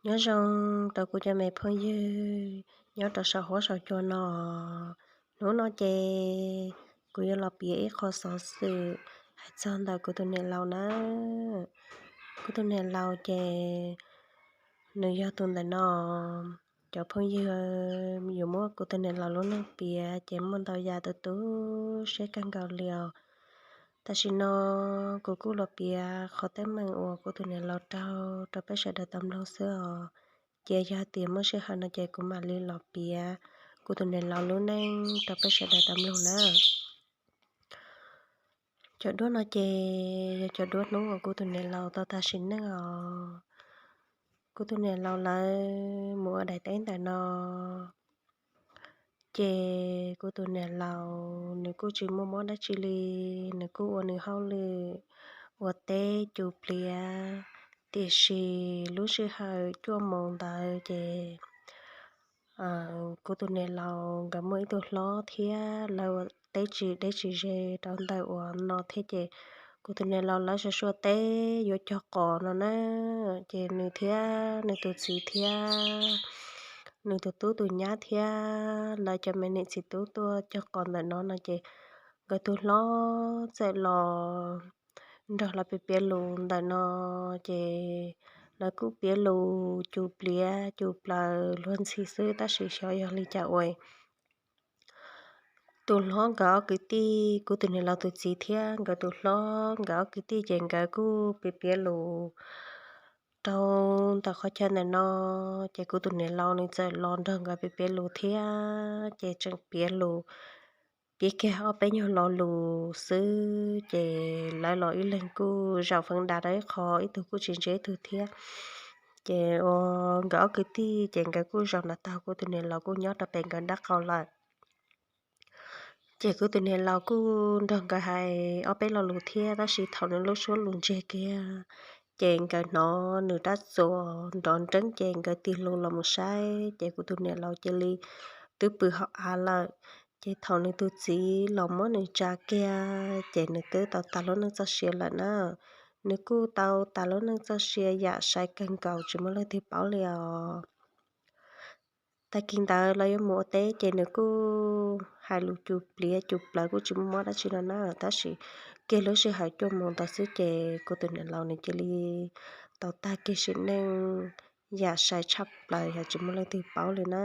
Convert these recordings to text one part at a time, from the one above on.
Nyob zoo rau kuv cov me phooj ywg nyob rau saum huab saum cua no. Hnub no ces kuv yuav los piav ib qho xov xwm hais txog ntawm kuv tus niam laus na. Kuv tus niam laus ces nws yog tus ntawm no. Cov phooj ywg yuav muab kuv tus niam laus lub neej piav ces muaj ntau yam tu tu siab kawg nkaus li os. Tam sim no kuv kuj los piav qhov teeb meem uas kuv tus niam laus raug rau peb sawv daws tau mloog xwb os. Ces yog tias muaj sij hawm no ces kuv mam li los piav kuv tus niam laus lub neej rau peb sawv daws tau mloog na. Cov duab no ces yog cov duab hnub uas kuv tus niam laus tau tag sim neej os. Kuv tus niam laus lawv mus ua daim teb ntawm no, ces kuv tus niam laus nws kuj tsis muaj mob dab tsi li, nws kuj ua nws hauj lwm ua teb cus pliav, tiam sis lub sij hawm cuaj moos ntawd ces kuv tus niam laus nkawd muaj ib tug hlob thiab lawv ua teb tsis deb tsis ze rau ntawm uas no thiab ces kuv tus niam laus lawv sua sua teb yuav cog qos no na, ces nws thiab nws tus txiv thiab nws tus tub tus nyab thiab lawv cov me niam txiv tub tuaj cog qos ntawm no no ces nkawd tus hlob txawm los nrog lawv piav piav lus ntawm no, ces lawv kuj piav lus cus pliav cus plaws luag ntxhi xwb tab sis xyov yog li cas ua tus hlob nkawd ob kwv tij, kuv tus niam laus tus txiv thiab nkawd tus hlob nkawd ob kwv tij ces nkawd kuj piav piav lus rau ntawm qhov chaw ntawm no, ces kuv tus niam laus nws txawm los nrog nkawd piav piav lus thiab ces tseem piav lus piav kiag ob peb nyuag lo lus xwb ces lawv los ib leeg kuj zaum feem dav rau ib qho, ib tug kuj tsis ntse ib tug thiab. Ces ua nkawd ob kwv tij ces nkawd kuj zaum nram taug, kuv tus niam laus kuj nyob rau pem nkawd nraub qaum lawm. Ces kuv tus niam laus kuj nrog nkawd hais ob peb lo lus thiab tab sis thaum nws lub suab lus ntsiag kiag ces nkawd hnov nws rab txuas nrov nreeb ces nkawd tig lus los mus saib ces kuv tus niam laus cia li twb pw hauv av lawm. Ces thaum nws tus txiv los muab nws tsa kiag ces nws twb tau tas lub neej txoj sia lawm na. Nws kuj tau tas lub neej txoj sia yam sai kawg nkaus tsis muaj leej twg paub li os. Tag kis ntawd lawv yuav mus ua teb ces nws kuj hais lus cus pliav cus plaws kuj tsis muaj mob dab tsi no na, tab sis kiag lub sij hawm cuaj moos ntawd xwb ces kuv tus niam laus nws cia li tau tag kiag sim neej yam sai tshaj plaws yog tsis muaj leej twg paub li na.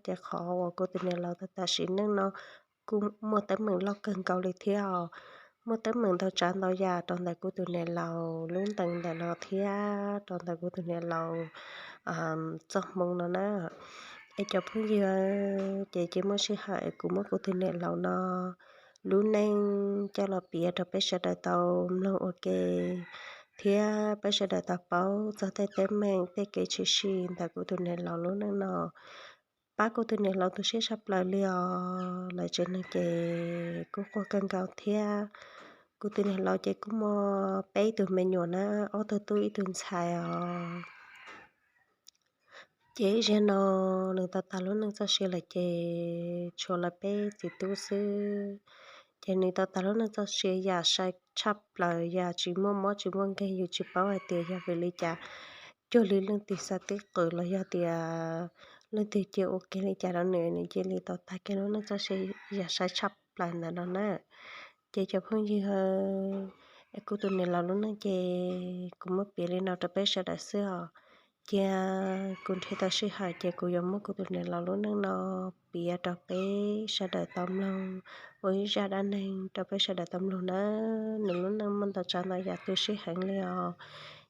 Ces qhov uas kuv tus niam laus tau tag sim neej no kuj muaj teeb meem loj kawg nkaus li thiab os. Muaj teeb meem ntau tsav ntau yam rau ntawm kuv tus niam laus lub ntees ntawm no thiab rau ntawm kuv tus niam laus txoj hmoo no na. Es cov phooj ywg, ces cia muaj sij hawm kuv muab kuv tus niam laus no lub neej coj los piav rau peb sawv daws tau mloog ua ke thiab peb sawv daws tau paub txog tej teeb meem tej kev tshwm sim ntawm kuv tus niam laus lub neej no. Pab kuv tus niam laus tu siab tshaj plaws li os, lawv tsev neeg ces kuj quaj kawg nkaus thiab. Kuv tus niam laus ces kuj muaj peb tug me nyuam na, ob tug tub ib tug ntxhais os. Ces ib zaug no nws tau tas lub neej txoj sia lawm ces tshuav lawv peb txiv tub xwb. Ces nws tau tas lub neej txoj sia yam sai tshaj plaws, yam tsis muaj mob tsis muaj nkeeg, yus tsis paub hais tias yog vim li cas, cuag li leej twg xa tib qws los yog tias leej twg cia ua kiag li cas rau nws, nws cia li tau tag kiag lub neej txoj sia yam sai tshaj plaws ntawd no na. Ces cov phooj ywg, es kuv tus niam laus lub neej ces kuv muab piav li no rau peb sawv daws xwb os. Cia kuv nrhiav tau sij hawm ces kuv yuav muab kuv tus niam laus lub neej no piav rau peb sawv daws tau mloog, ua ib zaj dab neeg rau peb sawv daws tau mloog na. Nws lub neej muaj ntau tsav ntau yam tu siab heev li os.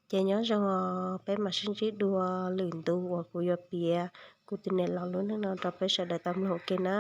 Ces nyob zoo os, peb mam sib ntsib dua lwm ntu uas kuv yuav piav kuv tus niam laus lub neej no rau peb sawv daws tau mloog ua ke na.